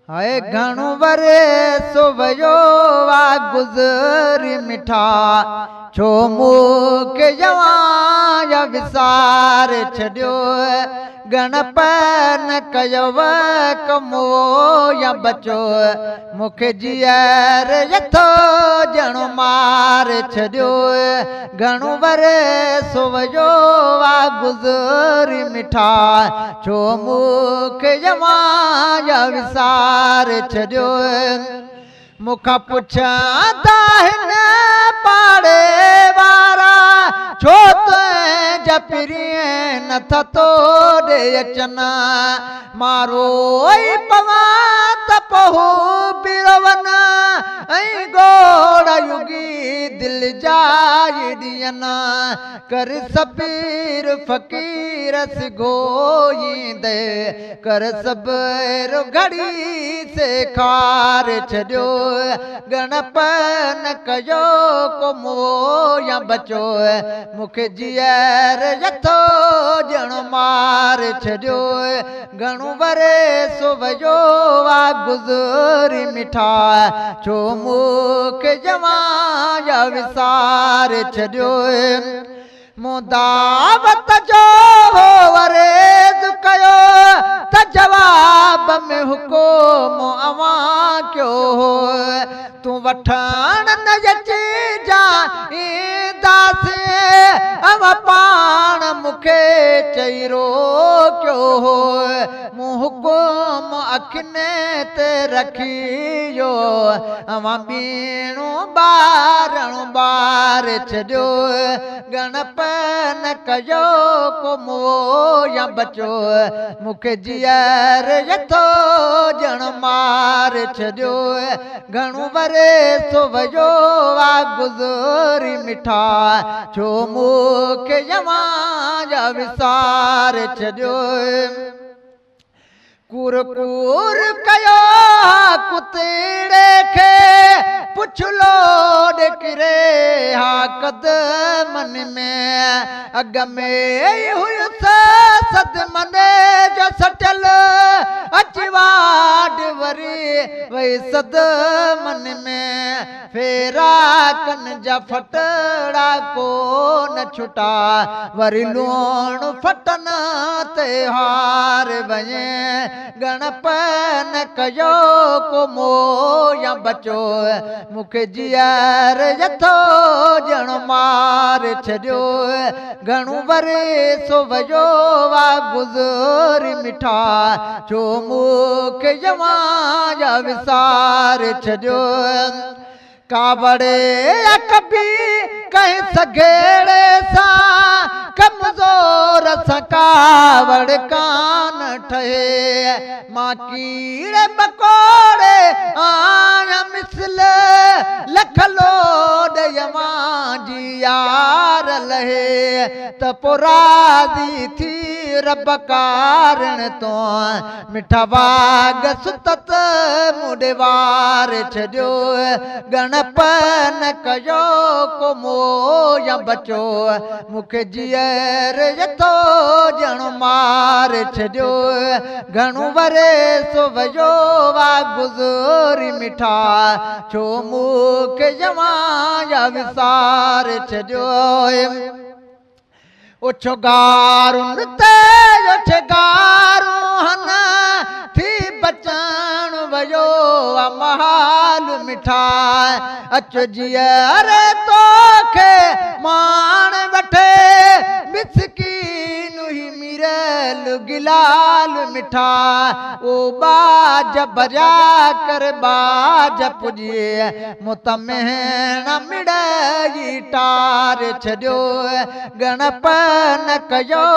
हाय घणो वरसो वियो आ गुज़री मिठा, छो मूंखे यवां विसारे छॾियो। गणप न कयो कमो या बचो, मूंखे जीअर यथो ॼणो मारे छॾियो। घणो वरसो वियो आ गुज़री मिठा, छो मूंखे यवां विसारे छॾियो। मूंखां पुछंदा आहिनि पाड़े वारा, छो तुंहिंजा परीं नथा तोॾे अचनि। मां रोई पवां त पोइ बि रोवनि, ऐं ॻोढ़ युगी दिलि जाई ॾियनि। कर सबीर फ़क़ीर सिघो ईंदे, कर सबीर घड़ी सेखारे छॾियो। गणप न कयो को मोह या बचो, मूंखे जीअर यथो ॼणो मारे छॾियो। घणो वरसो वियो आ गुज़री मिठा, छो मूंखे यवां विसारे छॾियो। मूं दावत जो वरेज़ कयो, त जवाब में हुकुम अवां कयो हो। तूं वठण न अचिजां ईंदासीं, अवां पाण मूंखे चई रोकियो हो। मूं हुकुम अखियुनि ते रखियो, अवां ॿीणो ॿारणो ॿारे छॾियो। गणप न कयो को मोह या बचो, मूंखे जीअर यथो ॼणो मारे छॾियो। घणो वरसो वियो आ गुज़री मिठा, छो मूंखे यवां विसारे छॾियो। कूर कूर कयो कुतड़े खे, पुछलो ॾे हा कदमनि में। अॻ में हुयुसि सदमने जो सटियल, अची वाड वरी वई सदमनि में। फेरा कन जा फटड़ा कोन छुटा, वरी लूण फटन ते हार वञे। गणप न कयो को मोह या बचो, मूंखे जीअर यथो ॼणो मारे छॾियो। घणो वरसो वियो आ गुज़री मिठा, छो मूंखे यवां विसारे छॾियो। कावड़े कभी कंहिं सघेड़े सां, कमज़ोर सां कावड़ कान ठहे। मां कीड़े मकोड़े आहियां मिसल, लख लोॾ यवां जी यार लहे। त पोइ राज़ी थी रब कारण तो, मिठा वाग सुतत मूंॾे वारे छॾियो। गणप न कयो को मोह या बचो, मूंखे जीअर यथो ॼणो मारे छॾियो। घणो वरसो वियो आ गुज़री मिठा, छो मूंखे यवां विसारे छॾियो। उछो गारुनि ते उछगारू हन, थी बचण वियो आ महाल मिठा। अच जीअर तोखे माण वठे, मिसकीन ही मिरल गिलाल मिठा। ओ बाज भरिया कर बाज पुॼे, मूं त महिण मिड़ई टार छॾियो। गणप न कयो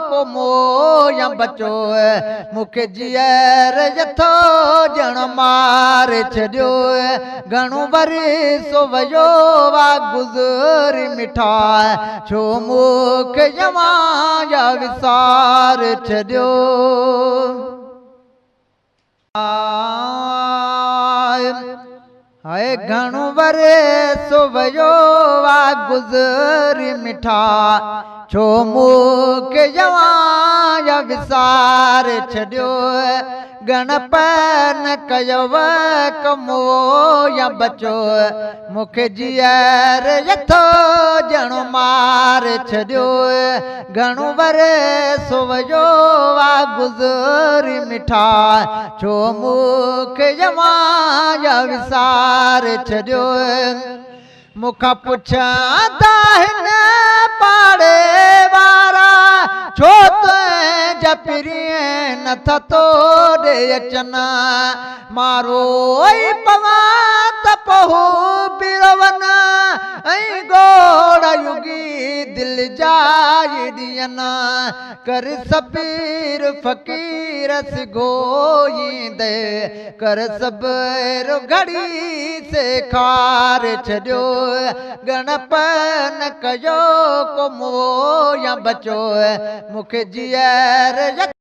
को मोह या बचो, मूंखे जीअर यथो ॼणो मारे छॾियो। घणो वरसो वियो आ गुज़री मिठा, छो मूंखे यवां विसारे छॾियो। हाय घणो वरसो वियो आ गुज़री मिठा, ڇو مون کي يا وساري ڇڏيو؟ ڳڻپ نه ڪيو ڪمو يا بچو، مون کي جيئر يٿو ڄڻو ماري ڇڏيو. گهڻو ور سو ويو آ گذري مٺا، ڇو مون کي يا وساري ڇڏيو؟ مون کان پڇندا آهن پاڙي وارا، ڇو تنهنجا پرينءَ نٿا تو ڏي اچن؟ مان روئي پوان ته پوءِ به رون ۽ ڳوڙها يگي دل جائي ڏين. ڪر صبر فقير سگهو ايندي، ڪر صبر گهڙي سيکاري ڇڏيو. ڳڻپ نه ڪيو ڪو مئو يا بچو، مون کي جيئر